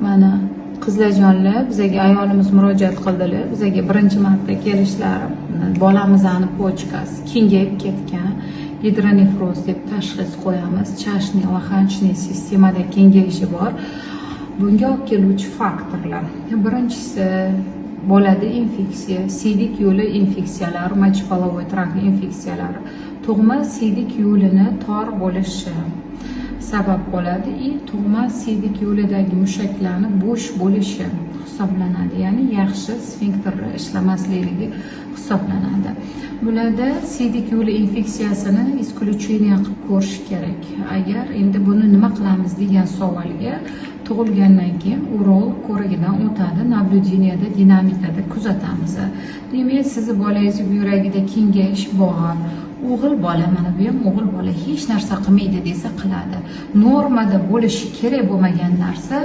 Mana, qizlarjonlar, bizaga ayolimiz murojaat qildilar. Bizaga birinchi marta kelishlari, bolamizni почка si kengayib ketgan, gidronefroz deb tashxis qo'yamiz. Чашный, лоханочный sistemada kengayishi bor. Bunga olib keluvchi faktorlar: birinchisi, bolada infeksiya, siydik yo'li infeksiyalari, мочеполовой trakt infeksiyalari, tug'ma siydik yo'lini tor bo'lishi sabab bo'ladi и tug'ma siydik yo'lidagi mushaklarni bo'sh bo'lishi hisoblanadi, ya'ni yaxshi sfinkterlar ishlamaslikligi hisoblanadi. Bularda siydik yo'li infeksiyasini исключение qilib ko'rish kerak. Agar endi buni nima qilamiz degan savolga, tug'ilgandan keyin urolog ko'rigidan o'tadi, наблюдение da, dinamikada kuzatamiz. Demak, sizni bolangizni buyragida kengayish bor, o'g'il bola, mana bu ham o'g'il bola, hech narsa qilmaydi desa, qiladi. Normada bo'lishi kerak bo'lmagan narsa.